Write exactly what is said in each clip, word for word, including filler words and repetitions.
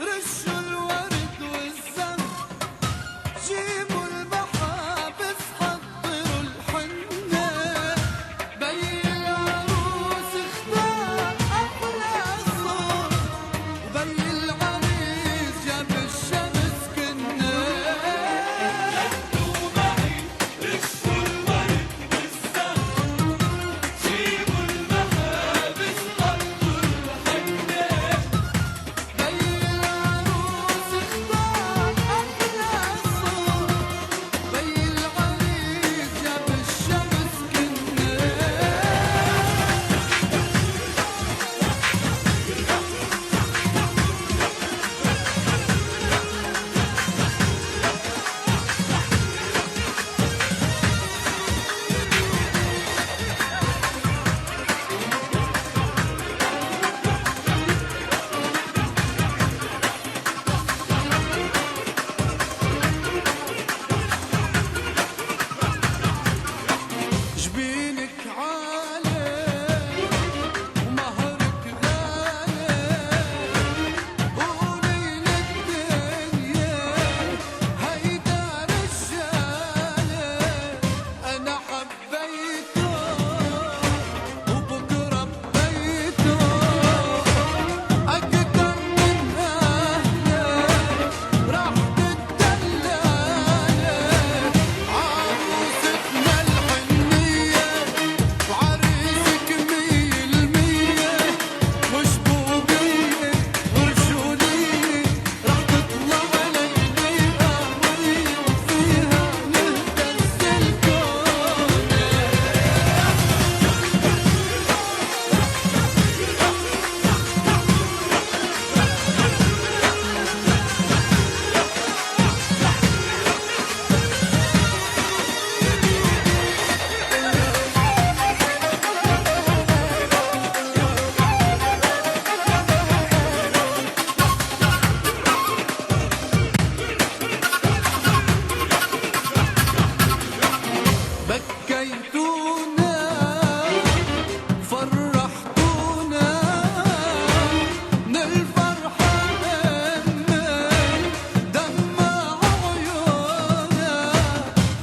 رشوا الورد والزهر، جيبوا المحابس، حضروا الحنة، بي العروس اختار أحلى صوت، وبي العريس جاب الشمس كنة. جبينك عالي ومهرك غالي، قولي للدنيا هيدا رجالي، أنا حبيته وبكرة بيته أكتر من أهله. راح تتدلل عروستنا الحنية، وعريسك مية المية، مش بوبية ورجولية. راح تطلع ليلة قمرية وفيها نهتز الكون. بكيتونا، فرحتونا، من الفرحة همي دمع عيونا،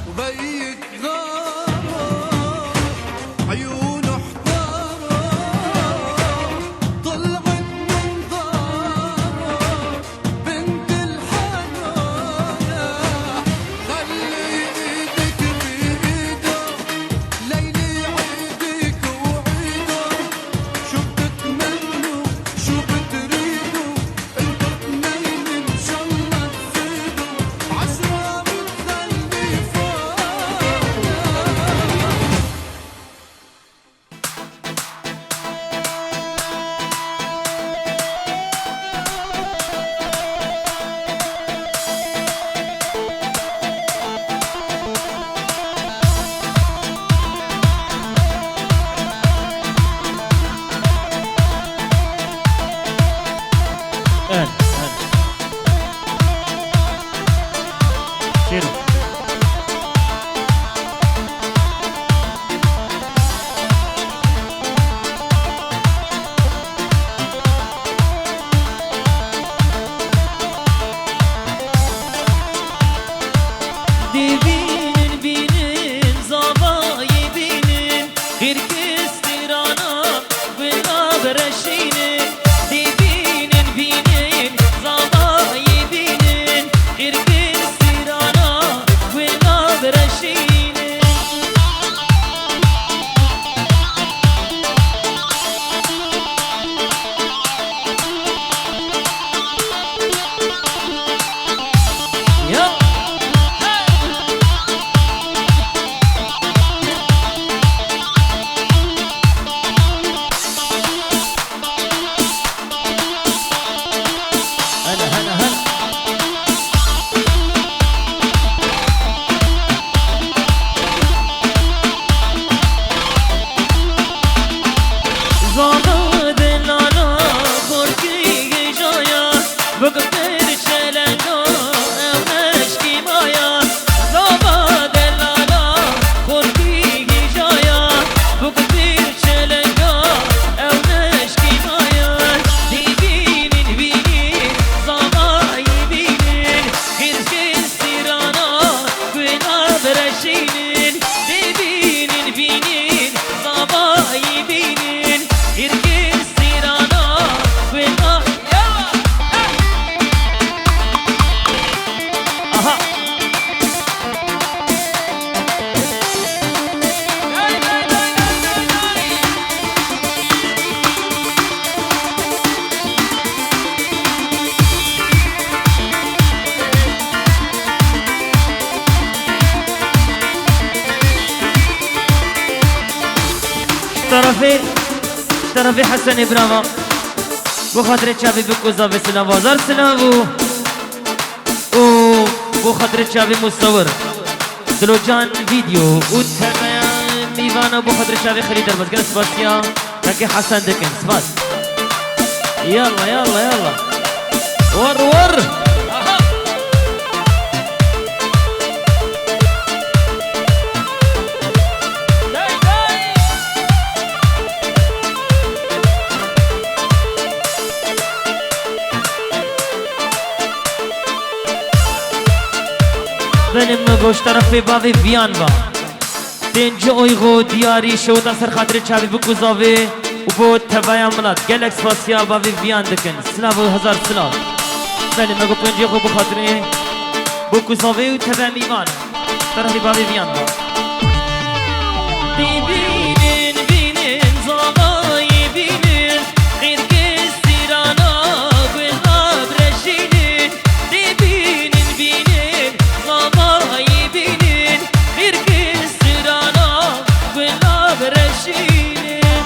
وبيك غاروا، عيونه احتاروا، طلعت من داروا. بنت الحنونة، خلي ايدك بايده، ليلة عيدك وعيده، شو بتتمنوا، شو بتريدوا، انتوا تنين ان شاء الله تزيدوا، عشرة بتخلي فوق. Dibînin bînin zavayê bînin, xêrkê strana wina bireşînin. Dibînin bînin zavayê bînin, xêrkê strana wina bireşînin. Zana delala xorkî gêjaya, biktir çelenga ew neşkî maya. Zava delala xorkî gêjaya, biktir çelenga ew neşkî maya. Dibînin bînin zava Terefê Hesenê birava. Bo xatirê çavê Bikû Zavê silav, hezar silav û, û bo xatirê çavê Musewir. Dilocan Video û teveya mîvana bo xatirê çavê Xelîl Derbas. Gelek spasiya Kekê Hesen dikin. Spas. Yalla, yalla, yalla. War, war. Aha. Dey, dey. Belê, min goş terefê bavê Viyan va. Pêncî euro diyarî şewita ser xatirê çavê Bikû Zavê û bo teveya milat. Gelek spasiya bavê Viyan dikin. Silav û hezar silav. Belê, me got pêncî euro bo xatirê Bikû Zavê û teve mîvan. Terefê bavê Viyan va. Dibînin, bînin, zavayî bînin, qîrkî sirana gula bireşînin. Dibînin, bînin, zavayî bînin, qîrkî sirana gula bireşînin.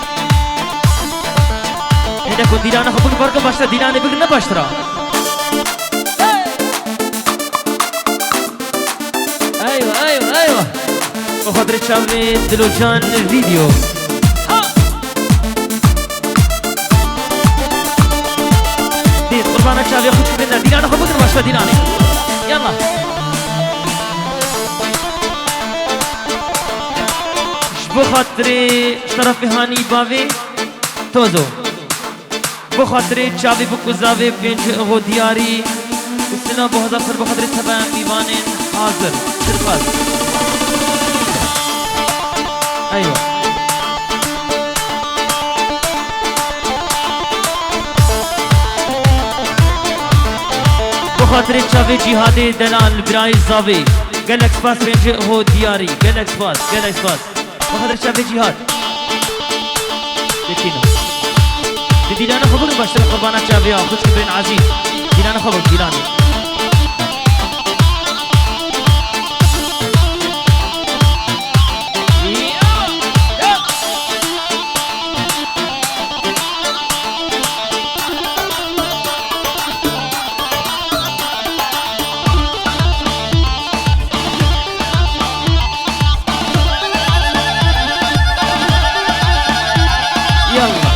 Hêdeko dîlana xwe bigir, barka başta dîlanê bigir, ne baştira. Eywa, eywa, eywa. Bi xatirê çavê Dilocan Video. Ha! Dê, qurbana çavê xwe çi binde. Dîlana xwe bigir başta dîlanê. Yalla. Ji bo xatirê ji terefê hanî bavê Tozo. Bo xatirê çavê Bikû Zavê pêncî euro diyarî û silav bo hezar ser bo xatirê teve mîvanên hazir. Spas. Eywa. Bo xatirê çavê Cîhadê delal birayê Zavê. Gelek spas pêncî euro diyarî. Gelek spas, gelek spas. Bo xatirê çavê Cîhad. Dikîno. Di dîlana xwe bigir baştir qurbana çaviya, xwişk birên ezîz. Dîlana xwe bigir, dîlanê. Yalla.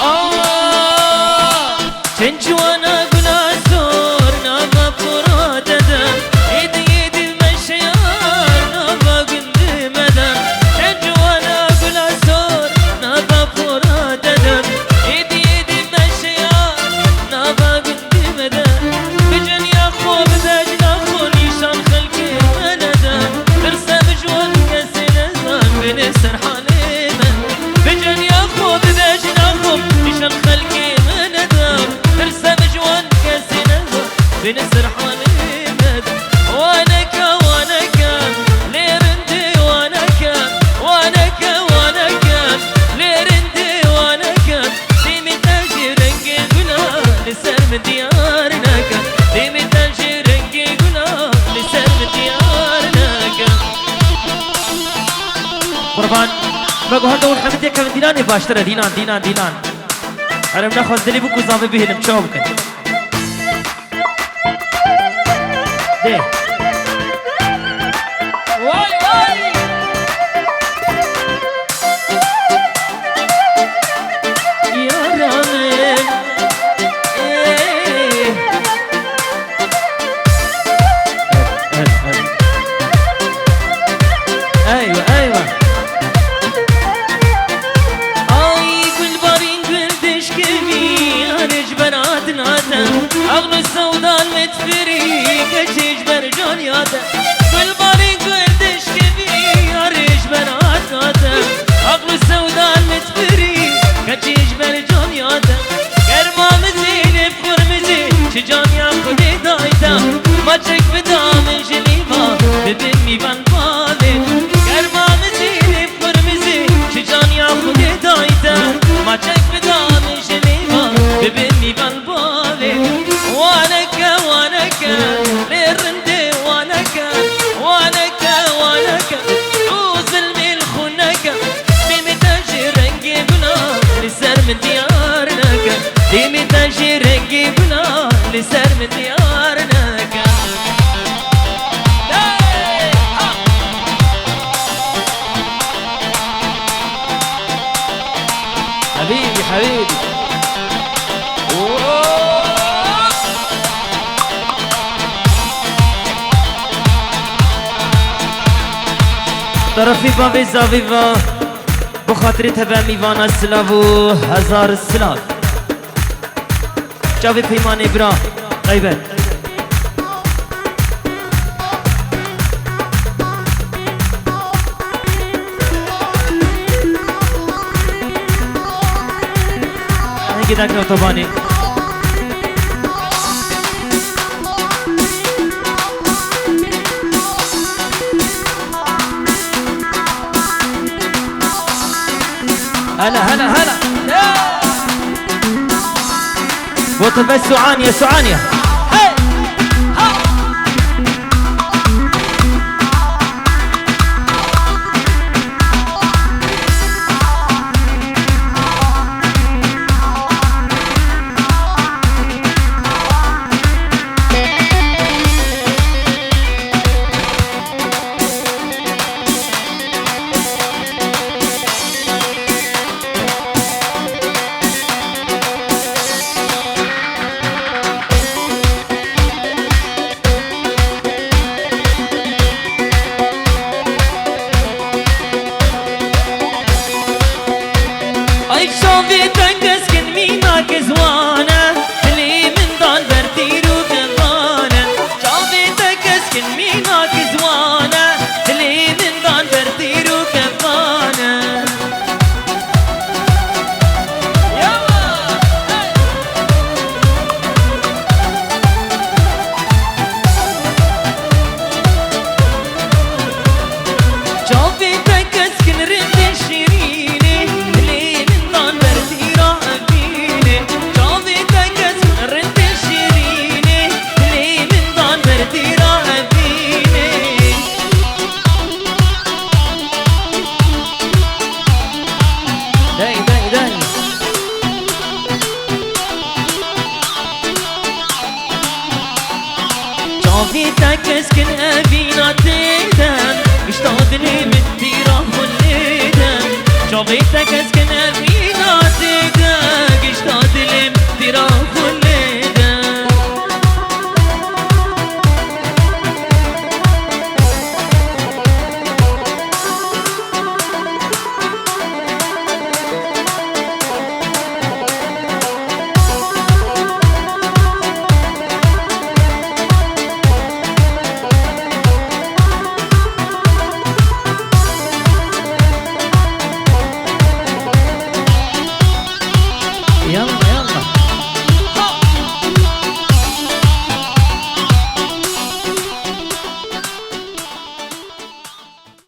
Aa! Çend ciwana gula sor nava pora de de, êdî êdî meşeyar nava gundê me de. Çend ciwana gula sor nava pora de de, êdî êdî meşeyar nava gundê me de. Bi ceniya xwe, bi bejna xwe nîşan xelkê me nede. Tirse min ji wan kesê nezan, bêne ser halê me. Bi ceniya xwe, bi bejna xwe nîşan xelkê me nede. Tirse min ji wan kesê nezan, bêne ser halê me de. Waneke, waneke, lê rindê waneke. Waneke, waneke, lê rindê waneke. Dêmê te jî rengê gula li ser min diyar neke. Dêmê te jî rengê gula li ser min diyar neke. Qurban, me got heke hûn hemî têkevin dîlanê baştir e, dîlan, dîlan, dîlan. Here min nexwest dilê Bikû Zavê bihêlim, çawa bikin? Dê. Vay, vay. Yara min. Ê. Her, her, her. Eywa, eywa. Ay, gulbarîn gul dişkevî, yanê ji ber hatin hatin. Axlu sewdan metfirî, keçê ji ber Tarafî bavê zavî va, bi xatirê teve mîvana silav û hezar silav. Çavê peymanê bira, qeybet. Hingê dakeve tobanê. Hela, hela, hela. Bo te ve suaniye, suaniye.